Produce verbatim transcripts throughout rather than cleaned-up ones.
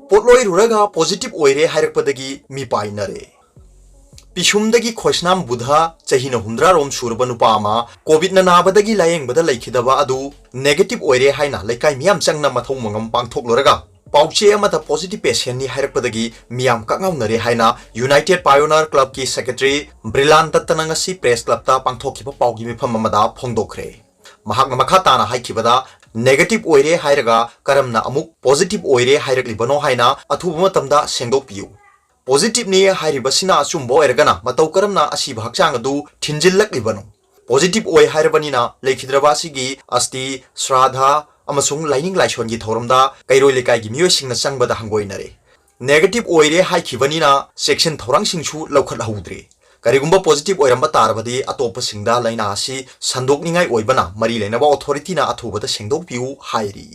ꯄꯣꯠꯂꯣꯏꯔꯨꯔꯒ positive ꯑꯣꯏꯔꯦ ꯍꯥꯏꯔꯛꯄꯗꯒꯤ ꯃꯤꯄꯥꯏꯅꯔꯦ꯫ ꯄꯤꯁꯨꯝꯗꯒꯤ ꯈꯣꯏꯁꯅꯥꯝ ꯕꯨꯙ, ꯆꯍꯤꯅ ꯍꯨꯝꯗ꯭ꯔꯥ ꯔꯣꯝ ꯁꯨꯔꯕ ꯅꯨꯄꯥ ꯑꯃ ꯀꯣꯚꯤꯗꯅ ꯅꯥꯕꯗꯒꯤ ꯂꯥꯌꯦꯡꯕꯗ ꯂꯩꯈꯤꯗꯕ ꯑꯗꯨ negative ꯑꯣꯏꯔꯦ ꯍꯥꯏꯅ ꯂꯩꯀꯥꯏ ꯃꯤꯌꯥꯝ ꯆꯪꯅ ꯃꯊꯧ ꯃꯉꯝ ꯄꯥꯡꯊꯣꯛꯂꯨꯔꯒ ꯄꯥꯎꯆꯦ ꯑꯃꯗ positive patientꯅꯤ ꯍꯥꯏꯔꯛꯄꯗꯒꯤ ꯃꯤꯌꯥꯝ ꯀꯛꯉꯥꯎꯅꯔꯦ ꯍꯥꯏꯅ United Pioneer Clubꯀꯤ secretary ꯕ꯭ꯔꯤꯂꯥꯟ ꯗꯠꯇꯅ ꯉꯁꯤ press clubꯇ ꯄꯥꯡꯊꯣꯛꯈꯤꯕ ꯄꯥꯎꯒꯤ ꯃꯤꯐꯝ ꯑꯃꯗ ꯐꯣꯡꯗꯣꯛꯈ꯭ꯔꯦ꯫ ꯃꯍꯥꯛꯅ ꯃꯈꯥ ꯇꯥꯅ ꯍꯥꯏꯈꯤꯕꯗ, negative ꯑꯣꯏꯔꯦ ꯍꯥꯏꯔꯒ ꯀꯔꯝꯅ ꯑꯃꯨꯛ positive ꯑꯣꯏꯔꯦ ꯍꯥꯏꯔꯛꯂꯤꯕꯅꯣ ꯍꯥꯏꯅ ꯑꯊꯨꯕ ꯃꯇꯝꯗ ꯁꯦꯡꯗꯣꯛꯄꯤꯌꯨ꯫ Positiveꯅꯤ ꯍꯥꯏꯔꯤꯕꯁꯤꯅ ꯑꯆꯨꯝꯕ ꯑꯣꯏꯔꯒꯅ ꯃꯇꯧ ꯀꯔꯝꯅ ꯑꯁꯤꯕ ꯍꯛꯆꯥꯡ ꯑꯗꯨ ꯊꯤꯟꯖꯤꯜꯂꯛꯂꯤꯕꯅꯣ? Positive ꯑꯣꯏ ꯍꯥꯏꯔꯕꯅꯤꯅ ꯂꯩꯈꯤꯗ꯭ꯔꯕ ꯑꯁꯤꯒꯤ ꯑꯁꯇꯤ, ꯁ꯭ꯔꯥꯙ ꯑꯃꯁꯨꯡ ꯂꯥꯏꯅꯤꯡ ꯂꯥꯏꯁꯣꯟꯒꯤ ꯊꯧꯔꯝꯗ ꯀꯩꯔꯣꯏ ꯂꯩꯀꯥꯏꯒꯤ ꯃꯤꯑꯣꯏꯁꯤꯡꯅ ꯆꯪꯕꯗ ꯍꯪꯒꯣꯏꯅꯔꯦ꯫ Negative ꯑꯣꯏꯔꯦ ꯍꯥꯏꯈꯤꯕꯅꯤꯅ ꯆꯦꯛꯁꯤꯟ ꯊꯧꯔꯥꯡꯁꯤꯡꯁꯨ ꯂꯧꯈꯠꯍꯧꯗ꯭ꯔꯦ꯫ ꯀꯔꯤꯒꯨꯝꯕ positive ꯑꯣꯏꯔꯝꯕ ꯇꯥꯔꯕꯗꯤ ꯑꯇꯣꯞꯄꯁꯤꯡꯗ ꯂꯥꯏꯅꯥ ꯑꯁꯤ ꯁꯟꯗꯣꯛꯅꯤꯡꯉꯥꯏ ꯑꯣꯏꯕꯅ ꯃꯔꯤ ꯂꯩꯅꯕ authorityꯅ ꯑꯊꯨꯕꯗ ꯁꯦꯡꯗꯣꯛꯄꯤꯌꯨ ꯍꯥꯏꯔꯤ꯫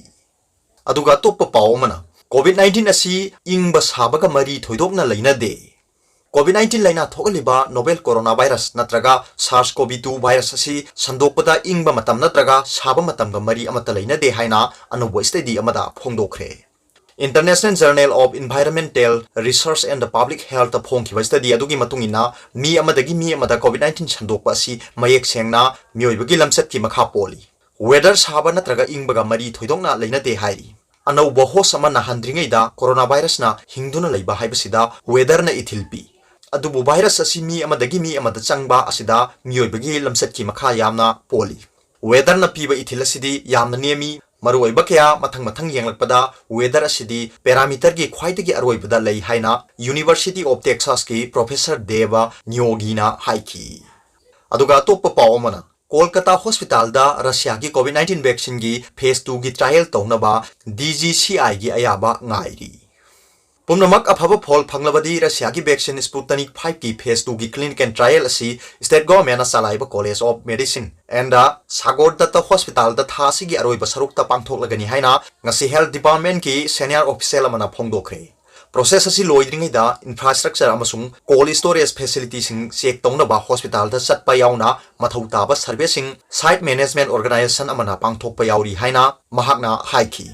ꯑꯗꯨꯒ ꯑꯇꯣꯞꯄ ꯄꯥꯎ ꯑꯃꯅ, COVID nineteen ꯑꯁꯤ ꯏꯪꯕ ꯁꯥꯕꯒ ꯃꯔꯤ ꯊꯣꯏꯗꯣꯛꯅ ꯂꯩꯅꯗꯦ꯫ COVID nineteen ꯂꯥꯏꯅꯥ ꯊꯣꯛꯍꯜꯂꯤꯕ novel coronavirus ꯅꯠꯇ꯭ꯔꯒ SARS-CoV two virus ꯑꯁꯤ ꯁꯟꯗꯣꯛꯄꯗ ꯏꯪꯕ ꯃꯇꯝ ꯅꯠꯇ꯭ꯔꯒ ꯁꯥꯕ ꯃꯇꯝꯒ ꯃꯔꯤ ꯑꯃꯠꯇ ꯂꯩꯅꯗꯦ ꯍꯥꯏꯅ ꯑꯅꯧꯕ study ꯑꯃꯗ ꯐꯣꯡꯗꯣꯛꯈ꯭ꯔꯦ꯫ International Journal of Environmental Research and Public Healthꯇ ꯐꯣꯡꯈꯤꯕ study ꯑꯗꯨꯒꯤ ꯃꯇꯨꯡ ꯏꯟꯅ, ꯃꯤ ꯑꯃꯗꯒꯤ ꯃꯤ ꯑꯃꯗ COVID nineteen ꯁꯟꯗꯣꯛꯄ ꯑꯁꯤ ꯃꯌꯦꯛ ꯁꯦꯡꯅ ꯃꯤꯑꯣꯏꯕꯒꯤ ꯂꯝꯆꯠꯀꯤ ꯃꯈꯥ ꯄꯣꯜꯂꯤ꯫ Weather ꯁꯥꯕ ꯅꯠꯇ꯭ꯔꯒ ꯏꯪꯕꯒ ꯃꯔꯤ ꯊꯣꯏꯗꯣꯛꯅ ꯂꯩꯅꯗꯦ ꯍꯥꯏꯔꯤ꯫ ꯑꯅꯧꯕ host ꯑꯃ ꯅꯥꯍꯟꯗ꯭ꯔꯤꯉꯩꯗ coronavirusꯅ ꯍꯤꯡꯗꯨꯅ ꯂꯩꯕ ꯍꯥꯏꯕꯁꯤꯗ weatherꯅ ꯏꯊꯤꯜ ꯄꯤ꯫ ꯑꯗꯨꯕꯨ virus ꯑꯁꯤ ꯃꯤ ꯑꯃꯗꯒꯤ ꯃꯤ ꯑꯃꯗ ꯆꯪꯕ ꯑꯁꯤꯗ ꯃꯤꯑꯣꯏꯕꯒꯤ ꯂꯝꯆꯠꯀꯤ ꯃꯈꯥ ꯌꯥꯝꯅ ꯄꯣꯜꯂꯤ꯫ Weatherꯅ ꯄꯤꯕ ꯏꯊꯤꯜ ꯑꯁꯤꯗꯤ ꯌꯥꯝꯅ ꯅꯦꯝꯃꯤ꯫ ꯃꯔꯨꯑꯣꯏꯕ ꯀꯌꯥ ꯃꯊꯪ ꯃꯊꯪ ꯌꯦꯡꯂꯛꯄꯗ weather ꯑꯁꯤꯗꯤ parameterꯒꯤ ꯈ꯭ꯋꯥꯏꯗꯒꯤ ꯑꯔꯣꯏꯕꯗ ꯂꯩ ꯍꯥꯏꯅ University of Texasꯀꯤ professor ꯗꯦꯕ ꯅꯤꯌꯣꯒꯤꯅ ꯍꯥꯏꯈꯤ꯫ ꯑꯗꯨꯒ ꯑꯇꯣꯞꯄ ꯄꯥꯎ ꯑꯃꯅ, Kolkata hospitalꯗ Russiaꯒꯤ COVID nineteen vaccineꯒꯤ phase twoꯒꯤ trial ꯇꯧꯅꯕ DGCIꯒꯤ ꯑꯌꯥꯕ ꯉꯥꯏꯔꯤ꯫ ꯄꯨꯝꯅꯃꯛ ꯑꯐꯕ ꯐꯣꯜ ꯐꯪꯂꯕꯗꯤ Russiaꯒꯤ vaccine Sputnik fiveꯀꯤ phase twoꯒꯤ clinical trial ꯑꯁꯤ state governmentꯅ ꯆꯂꯥꯏꯕ College of Medicine and Sagar Datta Hospitalꯗ ꯊꯥ ꯑꯁꯤꯒꯤ ꯑꯔꯣꯏꯕ ꯁꯔꯨꯛꯇ ꯄꯥꯡꯊꯣꯛꯂꯒꯅꯤ ꯍꯥꯏꯅ ꯉꯁꯤ health departmentꯀꯤ senior official ꯑꯃꯅ ꯐꯣꯡꯗꯣꯛꯈ꯭ꯔꯦ꯫ Process ꯑꯁꯤ ꯂꯣꯏꯗ꯭ꯔꯤꯉꯩꯗ infrastructure ꯑꯃꯁꯨꯡ cold storage facilityꯁꯤꯡ check ꯇꯧꯅꯕ hospitalꯗ ꯆꯠꯄ ꯌꯥꯎꯅ ꯃꯊꯧ ꯇꯥꯕ surveyꯁꯤꯡ site management organization ꯑꯃꯅ ꯄꯥꯡꯊꯣꯛꯄ ꯌꯥꯎꯔꯤ ꯍꯥꯏꯅ ꯃꯍꯥꯛꯅ ꯍꯥꯏꯈꯤ꯫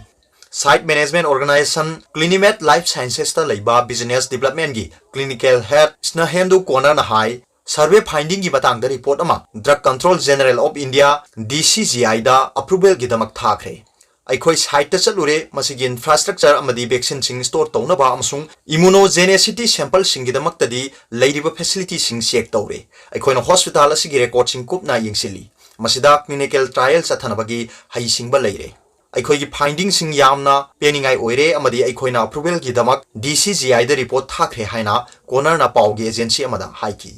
Site Management Organization Clinimed Life Sciences ꯇ ꯂꯩꯕ Business Development ꯀꯤ Clinical Head ꯁ꯭ꯅꯦꯍꯦꯟꯗꯨ ꯀꯣꯅꯔꯅ ꯍꯥꯏ, survey finding ꯒꯤ ꯃꯇꯥꯡꯗ report ꯑꯃ Drug Control General of India, D C G I the approval ꯒꯤꯗꯃꯛ ꯊꯥꯈ꯭ꯔꯦ꯫ ꯑꯩꯈꯣꯏ site ꯇ ꯆꯠꯂꯨꯔꯦ, ꯃꯁꯤꯒꯤ infrastructure ꯑꯃꯗꯤ vaccine ꯁꯤꯡ store ꯇꯧꯅꯕ ꯑꯃꯁꯨꯡ immunogenicity sample ꯁꯤꯡꯒꯤꯗꯃꯛꯇꯗꯤ ꯂꯩꯔꯤꯕ facility ꯁꯤꯡ check ꯇꯧꯔꯦ꯫ ꯑꯩꯈꯣꯏꯅ hospital ꯑꯁꯤꯒꯤ record ꯁꯤꯡ ꯀꯨꯞꯅ ꯌꯦꯡꯁꯤꯜꯂꯤ꯫ ꯃꯁꯤꯗ clinical trial ꯆꯠꯊꯅꯕꯒꯤ ꯍꯩꯁꯤꯡꯕ ꯂꯩꯔꯦ꯫ ꯑꯩꯈꯣꯏꯒꯤ finding ꯁꯤꯡ ꯌꯥꯝꯅ ꯄꯦꯟꯅꯤꯡꯉꯥꯏ ꯑꯣꯏꯔꯦ ꯑꯃꯗꯤ ꯑꯩꯈꯣꯏꯅ approval ꯒꯤꯗꯃꯛ D C G I the report ꯊꯥꯈ꯭ꯔꯦ ꯍꯥꯏꯅ ꯀꯣꯅꯔꯅ ꯄꯥꯎꯒꯤ agency ꯑꯃꯗ ꯍꯥꯏꯈꯤ꯫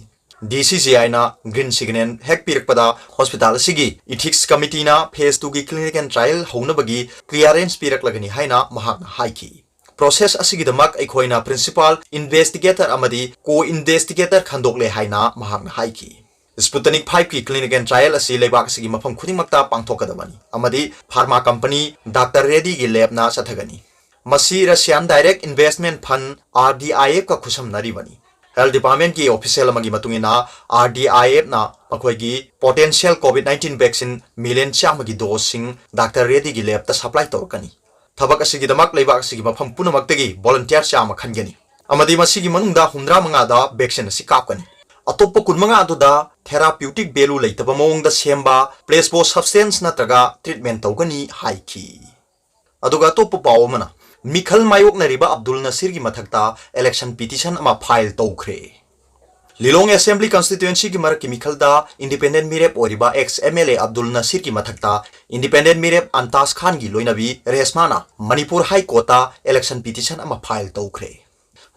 D C G I ꯅ green signal ꯍꯦꯛ ꯄꯤꯔꯛꯄꯗ hospital ꯑꯁꯤꯒꯤ ethics committee ꯅ phase two ꯒꯤ clinical trial ꯍꯧꯅꯕꯒꯤ clearance ꯄꯤꯔꯛꯂꯒꯅꯤ ꯍꯥꯏꯅ ꯃꯍꯥꯛꯅ ꯍꯥꯏꯈꯤ꯫ Process ꯑꯁꯤꯒꯤꯗꯃꯛ ꯑꯩꯈꯣꯏꯅ principal investigator ꯑꯃꯗꯤ co-investigator ꯈꯟꯗꯣꯛꯂꯦ ꯍꯥꯏꯅ ꯃꯍꯥꯛꯅ ꯍꯥꯏꯈꯤ꯫ Sputnik five ꯀꯤ clinical trial ꯑꯁꯤ ꯂꯩꯕꯥꯛ ꯑꯁꯤꯒꯤ ꯃꯐꯝ ꯈꯨꯗꯤꯡꯃꯛꯇ ꯄꯥꯡꯊꯣꯛꯀꯗꯕꯅꯤ ꯑꯃꯗꯤ pharma company Doctor Reddy ꯒꯤ lab ꯅ ꯆꯠꯊꯒꯅꯤ꯫ ꯃꯁꯤ Russian Direct Investment Fund, R D I F ꯀ ꯈꯨꯠꯁꯝꯅꯔꯤꯕꯅꯤ꯫ Health Department ꯀꯤ official ꯑꯃꯒꯤ ꯃꯇꯨꯡ ꯏꯟꯅ, R D I F ꯅ ꯃꯈꯣꯏꯒꯤ potential COVID nineteen vaccine million ꯆꯥꯝꯃꯒꯤ dose ꯁꯤꯡ Doctor Reddy ꯒꯤ lab ꯇ supply ꯇꯧꯔꯛꯀꯅꯤ꯫ ꯊꯕꯛ ꯑꯁꯤꯒꯤꯗꯃꯛ ꯂꯩꯕꯥꯛ ꯑꯁꯤꯒꯤ ꯃꯐꯝ ꯄꯨꯝꯅꯃꯛꯇꯒꯤ volunteer ꯆꯥꯝꯃ ꯈꯟꯒꯅꯤ ꯑꯃꯗꯤ ꯃꯁꯤꯒꯤ ꯃꯅꯨꯡꯗ ꯍꯨꯝꯗ꯭ꯔꯥ ꯃꯉꯥꯗ vaccine ꯑꯁꯤ ꯀꯥꯞꯀꯅꯤ꯫ ꯑꯇꯣꯞꯄ ꯀꯨꯟꯃꯉꯥ ꯑꯗꯨꯗ therapeutic value ꯂꯩꯇꯕ ꯃꯑꯣꯡꯗ ꯁꯦꯝꯕ placebo substance ꯅꯠꯇ꯭ꯔꯒ treatment ꯇꯧꯒꯅꯤ ꯍꯥꯏꯈꯤ꯫ ꯑꯗꯨꯒ ꯑꯇꯣꯞꯄ ꯄꯥꯎ ꯑꯃꯅ, ꯃꯤꯈꯜ ꯃꯥꯌꯣꯛꯅꯔꯤꯕ ꯑꯕꯗꯨꯜ ꯅꯁꯤꯔꯒꯤ ꯃꯊꯛꯇ election petition ꯑꯃ file ꯇꯧꯈ꯭ꯔꯦ꯫ ꯂꯤꯂꯣꯡ Assembly Constituency ꯒꯤ ꯃꯔꯛꯀꯤ ꯃꯤꯈꯜꯗ independent ꯃꯤꯔꯦꯞ ꯑꯣꯏꯔꯤꯕ ex M L A Abdul ꯅꯁꯤꯔꯒꯤ ꯃꯊꯛꯇ independent ꯃꯤꯔꯦꯞ ꯑꯟꯇꯥꯁ ꯈꯥꯟꯒꯤ ꯂꯣꯏꯅꯕꯤ ꯔꯦꯁꯃꯥꯅ ꯃꯅꯤꯄꯨꯔ High Court ꯇ election petition ꯑꯃ file ꯇꯧꯈ꯭ꯔꯦ꯫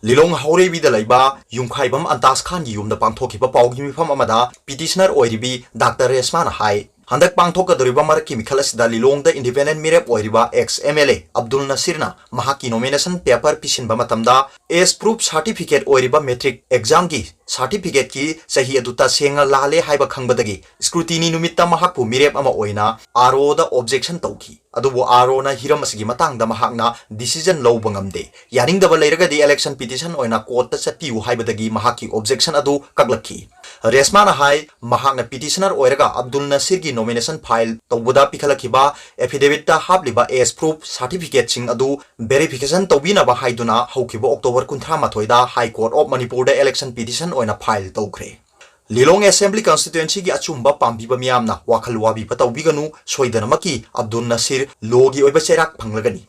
ꯂꯤꯂꯣꯡ ꯍꯥꯎꯔꯩꯕꯤꯗ ꯂꯩꯕ ꯌꯨꯝꯈꯥꯏꯕꯝ ꯑꯟꯇꯥꯁ ꯈꯥꯟꯒꯤ ꯌꯨꯝꯗ ꯄꯥꯡꯊꯣꯛꯈꯤꯕ ꯄꯥꯎꯒꯤ ꯃꯤꯐꯝ ꯑꯃꯗ petitioner ꯑꯣꯏꯔꯤꯕꯤ Doctor ꯔꯦꯁꯃꯥꯅ ꯍꯥꯏ, ꯍꯟꯗꯛ ꯄꯥꯡꯊꯣꯛꯀꯗꯧꯔꯤꯕ ꯃꯔꯛꯀꯤ ꯃꯤꯈꯜ ꯑꯁꯤꯗ ꯂꯤꯂꯣꯡꯗ independent ꯃꯤꯔꯦꯞ ꯑꯣꯏꯔꯤꯕ ex M L A Abdul ꯅꯁꯤꯔꯅ ꯃꯍꯥꯛꯀꯤ nomination paper ꯄꯤꯁꯤꯟꯕ ꯃꯇꯝꯗ age proof certificate ꯑꯣꯏꯔꯤꯕ matric exam ꯒꯤ certificate ꯀꯤ ꯆꯍꯤ ꯑꯗꯨ ꯇꯁꯦꯡꯅ ꯂꯥꯜꯂꯦ ꯍꯥꯏꯕ ꯈꯪꯕꯗꯒꯤ scrutiny ꯅꯨꯃꯤꯠꯇ ꯃꯍꯥꯛꯄꯨ ꯃꯤꯔꯦꯞ ꯑꯃ ꯑꯣꯏꯅ R O ꯗ objection ꯇꯧꯈꯤ꯫ ꯑꯗꯨꯕꯨ ꯑꯥꯔꯣꯅ ꯍꯤꯔꯝ ꯑꯁꯤꯒꯤ ꯃꯇꯥꯡꯗ ꯃꯍꯥꯛꯅ decision ꯂꯧꯕ ꯉꯝꯗꯦ꯫ ꯌꯥꯅꯤꯡꯗꯕ ꯂꯩꯔꯒꯗꯤ election petition ꯑꯣꯏꯅ courtꯇ ꯆꯠꯄꯤꯌꯨ ꯍꯥꯏꯕꯗꯒꯤ ꯃꯍꯥꯛꯀꯤ objection ꯑꯗꯨ ꯀꯛꯂꯛꯈꯤ꯫ ꯔꯦꯁꯃꯥꯅ ꯍꯥꯏ, ꯃꯍꯥꯛꯅ petitioner ꯑꯣꯏꯔꯒ ꯑꯕꯗꯨꯜ ꯅꯁꯤꯔꯒꯤ nomination file ꯇꯧꯕꯗ ꯄꯤꯈꯠꯂꯛꯈꯤꯕ affidavitꯇ ꯍꯥꯞꯂꯤꯕ age proof certificateꯁꯤꯡ ꯑꯗꯨ verification ꯇꯧꯕꯤꯅꯕ ꯍꯥꯏꯗꯨꯅ ꯍꯧꯈꯤꯕ October ꯀꯨꯟꯊ꯭ꯔꯥ ꯃꯥꯊꯣꯏꯗ High Court of ꯃꯅꯤꯄꯨꯔꯗ election petition ꯑꯣꯏꯅ file ꯇꯧꯈ꯭ꯔꯦ꯫ ꯂꯤꯂꯣꯡ Assembly Constituencyꯒꯤ ꯑꯆꯨꯝꯕ ꯄꯥꯝꯕꯤꯕ ꯃꯤꯌꯥꯝꯅ ꯋꯥꯈꯜ ꯋꯥꯕꯤꯕ ꯇꯧꯕꯤꯒꯅꯨ, ꯁꯣꯏꯗꯅꯃꯛꯀꯤ ꯑꯕꯗꯨꯜ ꯅꯁꯤꯔ lawꯒꯤ ꯑꯣꯏꯕ ꯆꯩꯔꯥꯛ ꯐꯪꯂꯒꯅꯤ꯫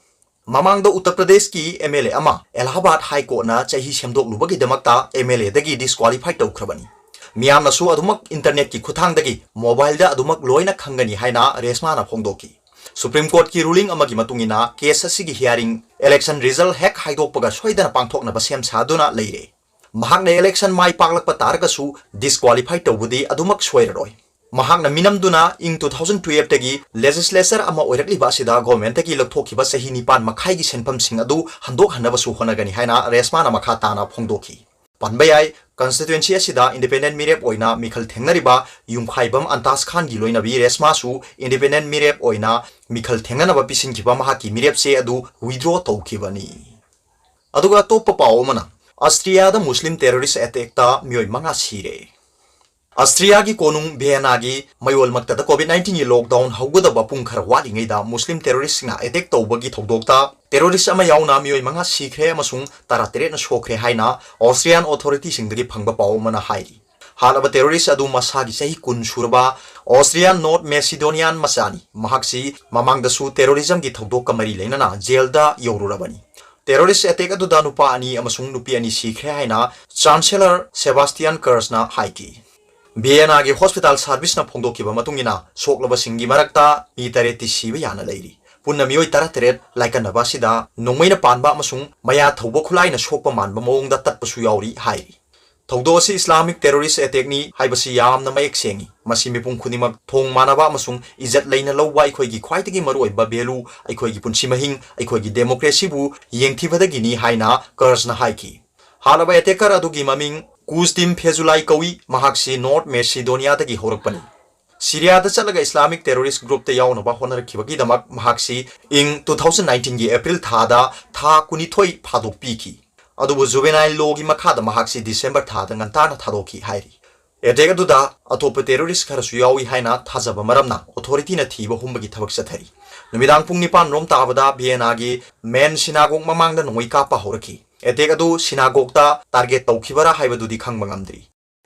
ꯃꯃꯥꯡꯗ ꯎꯠꯇꯔ ꯄ꯭ꯔꯗꯦꯁꯀꯤ MLA ꯑꯃ ꯑꯦꯂꯥꯍꯥꯕꯥꯗ High Courtꯅ ꯆꯍꯤ ꯁꯦꯝꯗꯣꯛꯂꯨꯕꯒꯤꯗꯃꯛꯇ MLAꯗꯒꯤ disqualify ꯇꯧꯈ꯭ꯔꯕꯅꯤ꯫ ꯃꯤꯌꯥꯝꯅꯁꯨ ꯑꯗꯨꯃꯛ internetꯀꯤ ꯈꯨꯠꯊꯥꯡꯗꯒꯤ mobileꯗ ꯑꯗꯨꯃꯛ ꯂꯣꯏꯅ ꯈꯪꯒꯅꯤ ꯍꯥꯏꯅ ꯔꯦꯁꯃꯥꯅ ꯐꯣꯡꯗꯣꯛꯈꯤ꯫ Supreme Courtꯀꯤ ruling ꯑꯃꯒꯤ ꯃꯇꯨꯡ ꯏꯟꯅ case ꯑꯁꯤꯒꯤ hearing election result ꯍꯦꯛ ꯍꯥꯏꯗꯣꯛꯄꯒ ꯁꯣꯏꯗꯅ ꯄꯥꯡꯊꯣꯛꯅꯕ ꯁꯦꯝ ꯁꯥꯗꯨꯅ ꯂꯩꯔꯦ꯫ ꯃꯍꯥꯛꯅ election ꯃꯥꯏ ꯄꯥꯛꯂꯛꯄ ꯇꯥꯔꯒꯁꯨ disqualify ꯇꯧꯕꯗꯤ ꯑꯗꯨꯃꯛ ꯁꯣꯏꯔꯔꯣꯏ꯫ ꯃꯍꯥꯛꯅ ꯃꯤꯅꯝꯗꯨꯅ ꯏꯪ two thousand twelveꯇꯒꯤ legislator ꯑꯃ ꯑꯣꯏꯔꯛꯂꯤꯕ ꯑꯁꯤꯗ governmentꯇꯒꯤ ꯂꯧꯊꯣꯛꯈꯤꯕ ꯆꯍꯤ ꯅꯤꯄꯥꯟ ꯃꯈꯥꯏꯒꯤ ꯁꯦꯟꯐꯝꯁꯤꯡ ꯑꯗꯨ ꯍꯟꯗꯣꯛꯍꯟꯅꯕꯁꯨ ꯍꯣꯠꯅꯒꯅꯤ ꯍꯥꯏꯅ ꯔꯦꯁꯃꯥꯅ ꯃꯈꯥ ꯇꯥꯅ ꯐꯣꯡꯗꯣꯛꯈꯤ꯫ ꯄꯟꯕ ꯌꯥꯏ, constituency ꯑꯁꯤꯗ independent ꯃꯤꯔꯦꯞ ꯑꯣꯏꯅ ꯃꯤꯈꯜ ꯊꯦꯡꯅꯔꯤꯕ ꯌꯨꯝꯈꯥꯏꯕꯝ ꯑꯟꯇꯥꯁ ꯈꯥꯟꯒꯤ ꯂꯣꯏꯅꯕꯤ ꯔꯦꯁꯃꯥꯁꯨ independent ꯃꯤꯔꯦꯞ ꯑꯣꯏꯅ ꯃꯤꯈꯜ ꯊꯦꯡꯅꯅꯕ ꯄꯤꯁꯤꯟꯈꯤꯕ ꯃꯍꯥꯛꯀꯤ ꯃꯤꯔꯦꯞ ꯆꯦ ꯑꯗꯨ withdraw ꯇꯧꯈꯤꯕꯅꯤ꯫ ꯑꯗꯨꯒ ꯑꯇꯣꯞꯄ ꯄꯥꯎ ꯑꯃꯅ, ꯑꯁꯇ꯭ꯔꯤꯌꯥꯗ ꯃꯨꯁꯂꯤꯝ terrorist attackꯇ ꯃꯤꯑꯣꯏ ꯃꯉꯥ ꯁꯤꯔꯦ꯫ ꯑꯁꯇ꯭ꯔꯤꯌꯥꯒꯤ ꯀꯣꯅꯨꯡ ꯚꯤꯌꯦꯅꯥꯒꯤ ꯃꯌꯣꯜꯃꯛꯇꯗ COVID nineteenꯒꯤ lockdown ꯍꯧꯒꯗꯕ ꯄꯨꯡ ꯈꯔ ꯋꯥꯠꯂꯤꯉꯩꯗ ꯃꯨꯁꯂꯤꯝ terroristꯁꯤꯡꯅ attack ꯇꯧꯕꯒꯤ ꯊꯧꯗꯣꯛꯇ terrorist ꯑꯃ ꯌꯥꯎꯅ ꯃꯤꯑꯣꯏ ꯃꯉꯥ ꯁꯤꯈ꯭ꯔꯦ ꯑꯃꯁꯨꯡ ꯇꯔꯥꯇꯔꯦꯠꯅ ꯁꯣꯛꯈ꯭ꯔꯦ ꯍꯥꯏꯅ Austrian authorityꯁꯤꯡꯗꯒꯤ ꯐꯪꯕ ꯄꯥꯎ ꯑꯃꯅ ꯍꯥꯏꯔꯤ꯫ ꯍꯥꯠꯂꯕ terrorist ꯑꯗꯨ ꯃꯁꯥꯒꯤ ꯆꯍꯤ ꯀꯨꯟ ꯁꯨꯔꯕ Austrian North Macedonian ꯃꯆꯥꯅꯤ꯫ ꯃꯍꯥꯛꯁꯤ ꯃꯃꯥꯡꯗꯁꯨ terrorismꯒꯤ ꯊꯧꯗꯣꯛꯀ ꯃꯔꯤ ꯂꯩꯅꯅ ꯖꯦꯜꯗ ꯌꯧꯔꯨꯔꯕꯅꯤ꯫ Terrorist attack ꯑꯗꯨꯗ ꯅꯨꯄꯥ ꯑꯅꯤ ꯑꯃꯁꯨꯡ ꯅꯨꯄꯤ ꯑꯅꯤ ꯁꯤꯈ꯭ꯔꯦ ꯍꯥꯏꯅ Chancellor Sebastian Kurzꯅ ꯍꯥꯏꯈꯤ꯫ ꯚꯤꯌꯦꯅꯥꯒꯤ hospital serviceꯅ ꯐꯣꯡꯗꯣꯛꯈꯤꯕ ꯃꯇꯨꯡ ꯏꯟꯅ, ꯁꯣꯛꯂꯕꯁꯤꯡꯒꯤ ꯃꯔꯛꯇ ꯃꯤ ꯇꯔꯦꯠꯇꯤ ꯁꯤꯕ ꯌꯥꯅ ꯂꯩꯔꯤ꯫ ꯄꯨꯟꯅ ꯃꯤꯑꯣꯏ ꯇꯔꯥꯇꯔꯦꯠ ꯂꯥꯏꯀꯠꯅꯕ ꯑꯁꯤꯗ ꯅꯣꯡꯃꯩꯅ ꯄꯥꯟꯕ ꯑꯃꯁꯨꯡ ꯃꯌꯥ ꯊꯧꯕ ꯈꯨꯠꯂꯥꯏꯅ ꯁꯣꯛꯄ ꯃꯥꯟꯕ ꯃꯑꯣꯡꯗ ꯇꯠꯄꯁꯨ ꯌꯥꯎꯔꯤ ꯍꯥꯏꯔꯤ꯫ ꯊꯧꯗꯣꯛ ꯑꯁꯤ Islamic terrorist attackꯅꯤ ꯍꯥꯏꯕꯁꯤ ꯌꯥꯝꯅ ꯃꯌꯦꯛ ꯁꯦꯡꯏ꯫ ꯃꯁꯤ ꯃꯤꯄꯨꯝ ꯈꯨꯗꯤꯡꯃꯛ ꯊꯣꯡ ꯃꯥꯟꯅꯕ ꯑꯃꯁꯨꯡ ꯏꯖꯠ ꯂꯩꯅ ꯂꯧꯕ ꯑꯩꯈꯣꯏꯒꯤ ꯈ꯭ꯋꯥꯏꯗꯒꯤ ꯃꯔꯨꯑꯣꯏꯕ value, ꯑꯩꯈꯣꯏꯒꯤ ꯄꯨꯟꯁꯤ ꯃꯍꯤꯡ, ꯑꯩꯈꯣꯏꯒꯤ democracyꯕꯨ ꯌꯦꯡꯊꯤꯕꯗꯒꯤꯅꯤ ꯍꯥꯏꯅ Kurzꯅ ꯍꯥꯏꯈꯤ꯫ ꯍꯥꯠꯂꯕ attacker ꯑꯗꯨꯒꯤ ꯃꯃꯤꯡ Kustim Fezulai ꯀꯧꯏ, ꯃꯍꯥꯛꯁꯤ North Macedoniaꯗꯒꯤ ꯍꯧꯔꯛꯄꯅꯤ꯫ ꯁꯤꯔꯤꯌꯥꯗ ꯆꯠꯂꯒ ꯏꯁꯂꯥꯃꯤꯛ ꯇꯦꯔꯣꯔꯤꯁ ꯒ꯭ꯔꯨꯞꯇ ꯌꯥꯎꯅꯕ ꯍꯣꯠꯅꯔꯛꯈꯤꯕꯒꯤꯗꯃꯛ ꯃꯍꯥꯛꯁꯤ ꯏꯪ two thousand nineteenꯒꯤ ꯑꯦꯄ꯭ꯔꯤꯜ ꯊꯥꯗ ꯊꯥ ꯀꯨꯟꯅꯤꯊꯣꯏ ꯐꯥꯗꯣꯛꯄꯤꯈꯤ꯫ ꯑꯗꯨꯕꯨ ꯖꯨꯕꯦꯅꯥꯏꯜ ꯂꯣꯒꯤ ꯃꯈꯥꯗ ꯃꯍꯥꯛꯁꯤ ꯗꯤꯁꯦꯝꯕꯔ ꯊꯥꯗ ꯉꯟꯇꯥꯅ ꯊꯥꯗꯣꯛꯈꯤ ꯍꯥꯏꯔꯤ꯫ ꯑꯦꯇꯦꯛ ꯑꯗꯨꯗ ꯑꯇꯣꯞꯄ ꯇꯦꯔꯣꯔꯤꯁ ꯈꯔꯁꯨ ꯌꯥꯎꯏ ꯍꯥꯏꯅ ꯊꯥꯖꯕ ꯃꯔꯝꯅ ꯑꯣꯊꯣꯔꯤꯇꯤꯅ ꯊꯤꯕ ꯍꯨꯝꯕꯒꯤ ꯊꯕꯛ ꯆꯠꯊꯔꯤ꯫ ꯅꯨꯃꯤꯗꯥꯡ ꯄꯨꯡ ꯅꯤꯄꯥꯟ ꯔꯣꯝ ꯇꯥꯕꯗ ꯚꯤꯌꯦꯅꯥꯒꯤ ꯃꯦꯟ ꯁꯤꯅꯥꯒꯣꯒ ꯃꯃꯥꯡꯗ ꯅꯣꯡꯃꯩ ꯀꯥꯞꯄ ꯍꯧꯔꯛꯈꯤ꯫ ꯑꯦꯇꯦꯛ ꯑꯗꯨ ꯁꯤꯅꯥꯒꯣꯒꯇ ꯇꯥꯔꯒꯦꯠ ꯇꯧꯈꯤꯕꯔꯥ ꯍꯥꯏꯕꯗꯨꯗꯤ ꯈꯪꯕ ꯉꯝꯗ꯭ꯔꯤ꯫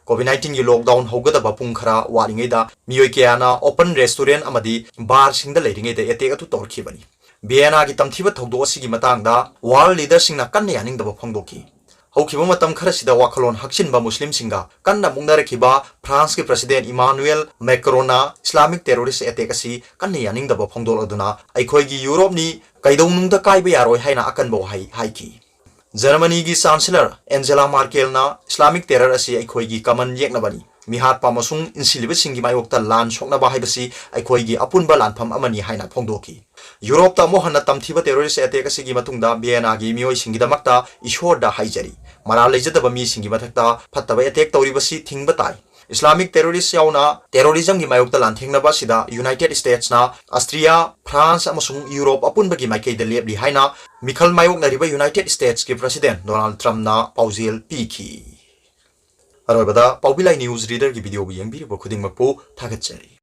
ꯀꯣꯚꯤꯗ nineteen ꯒꯤ ꯂꯣꯛꯗꯥꯎꯟ ꯍꯧꯒꯗꯕ ꯄꯨꯡ ꯈꯔ ꯋꯥꯠꯂꯤꯉꯩꯗ ꯃꯤꯑꯣꯏ ꯀꯌꯥꯅ ꯑꯣꯄꯟ ꯔꯦꯁꯇꯨꯔꯦꯟ ꯑꯃꯗꯤ ꯕꯥꯔꯁꯤꯡꯗ ꯂꯩꯔꯤꯉꯩꯗ ꯑꯦꯇꯦꯛ ꯑꯗꯨ ꯇꯧꯔꯛꯈꯤꯕꯅꯤ꯫ ꯚꯤꯌꯦꯅꯥꯒꯤ ꯇꯝꯊꯤꯕ ꯊꯧꯗꯣꯛ ꯑꯁꯤꯒꯤ ꯃꯇꯥꯡꯗ ꯋꯥꯔꯜ ꯂꯤꯗꯔꯁꯤꯡꯅ ꯀꯟꯅ ꯌꯥꯅꯤꯡꯗꯕ ꯐꯣꯡꯗꯣꯛꯈꯤ꯫ ꯍꯧꯈꯤꯕ ꯃꯇꯝ ꯈꯔꯁꯤꯗ ꯋꯥꯈꯜꯂꯣꯟ ꯍꯛꯆꯤꯟꯕ ꯃꯨꯁꯂꯤꯝꯁꯤꯡꯒ ꯀꯟꯅ ꯃꯨꯛꯅꯔꯛꯈꯤꯕ ꯐ꯭ꯔꯥꯟꯁꯀꯤ ꯄ꯭ꯔꯁꯤꯗꯦꯟ ꯏꯃꯥꯅꯨꯑꯦꯜ ꯃꯦꯀ꯭ꯔꯣꯟꯅ ꯏꯁꯂꯥꯃꯤꯛ ꯇꯦꯔꯣꯔꯤꯁ ꯑꯦꯇꯦꯛ ꯑꯁꯤ ꯀꯟꯅ ꯌꯥꯅꯤꯡꯗꯕ ꯐꯣꯡꯗꯣꯛꯂꯗꯨꯅ, "ꯑꯩꯈꯣꯏꯒꯤ ꯌꯨꯔꯣꯞꯅꯤ, ꯀꯩꯗꯧꯅꯨꯡꯗ ꯀꯥꯏꯕ ꯌꯥꯔꯣꯏ" ꯍꯥꯏꯅ ꯑꯀꯟꯕ ꯋꯥꯍꯩ ꯍꯥꯏꯈꯤ꯫ ꯖꯔꯃꯅꯤꯒꯤ ꯆꯥꯟꯁꯦꯂꯔ ꯑꯦꯟꯖꯦꯂꯥ ꯃꯥꯔꯀꯦꯜꯅ, "ꯏꯁꯂꯥꯃꯤꯛ ꯇꯦꯔꯔ ꯑꯁꯤ ꯑꯩꯈꯣꯏꯒꯤ ꯀꯃꯟ ꯌꯦꯛꯅꯕꯅꯤ꯫ ꯃꯤꯍꯥꯠꯄ ꯑꯃꯁꯨꯡ ꯏꯟꯁꯤꯜꯂꯤꯕꯁꯤꯡꯒꯤ ꯃꯥꯌꯣꯛꯇ ꯂꯥꯟ ꯁꯣꯛꯅꯕ ꯍꯥꯏꯕꯁꯤ ꯑꯩꯈꯣꯏꯒꯤ ꯑꯄꯨꯟꯕ ꯂꯥꯟꯐꯝ ꯑꯃꯅꯤ" ꯍꯥꯏꯅ ꯐꯣꯡꯗꯣꯛꯈꯤ꯫ ꯌꯨꯔꯣꯞꯇ ꯑꯃꯨꯛ ꯍꯟꯅ ꯇꯝꯊꯤꯕ ꯇꯦꯔꯣꯔꯤꯁ ꯑꯦꯇꯦꯛ ꯑꯁꯤꯒꯤ ꯃꯇꯨꯡꯗ ꯚꯤꯌꯦꯅꯥꯒꯤ ꯃꯤꯑꯣꯏꯁꯤꯡꯒꯤꯗꯃꯛꯇ ꯏꯁꯣꯔꯗ ꯍꯥꯏꯖꯔꯤ꯫ ꯃꯔꯥꯜ ꯂꯩꯖꯗꯕ ꯃꯤꯁꯤꯡꯒꯤ ꯃꯊꯛꯇ ꯐꯠꯇꯕ ꯑꯦꯇꯦꯛ ꯇꯧꯔꯤꯕꯁꯤ ꯊꯤꯡꯕ ꯇꯥꯏ꯫ ꯏꯁꯂꯥꯃꯤꯛ ꯇꯦꯔꯣꯔꯤꯁ ꯌꯥꯎꯅ ꯇꯦꯔꯣꯔꯤꯖꯝꯒꯤ ꯃꯥꯌꯣꯛꯇ ꯂꯥꯟꯊꯦꯡꯅꯕ ꯑꯁꯤꯗ ꯌꯨꯅꯥꯏꯇꯦꯗ ꯁ꯭ꯇꯦꯠꯁꯅ, ꯑꯁꯇ꯭ꯔꯤꯌꯥ, ꯐ꯭ꯔꯥꯟꯁ ꯑꯃꯁꯨꯡ ꯌꯨꯔꯣꯞ ꯑꯄꯨꯟꯕꯒꯤ ꯃꯥꯏꯀꯩꯗ ꯂꯦꯞꯂꯤ ꯍꯥꯏꯅ ꯃꯤꯈꯜ ꯃꯥꯌꯣꯛꯅꯔꯤꯕ ꯌꯨꯅꯥꯏꯇꯦꯗ ꯁ꯭ꯇꯦꯠꯁꯀꯤ ꯄ꯭ꯔꯁꯤꯗꯦꯟ ꯗꯣꯅꯥꯜꯗ ꯇ꯭ꯔꯝꯞꯅ ꯄꯥꯎꯖꯦꯜ ꯄꯤꯈꯤ꯫ ꯑꯔꯣꯏꯕꯗ ꯄꯥꯎꯕꯤ ꯂꯥꯏ ꯅ꯭ꯌꯨꯁ ꯔꯤꯗꯔꯒꯤ ꯚꯤꯗꯤꯑꯣꯕꯨ ꯌꯦꯡꯕꯤꯔꯤꯕ ꯈꯨꯗꯤꯡꯃꯛꯄꯨ ꯊꯥꯒꯠꯆꯔꯤ꯫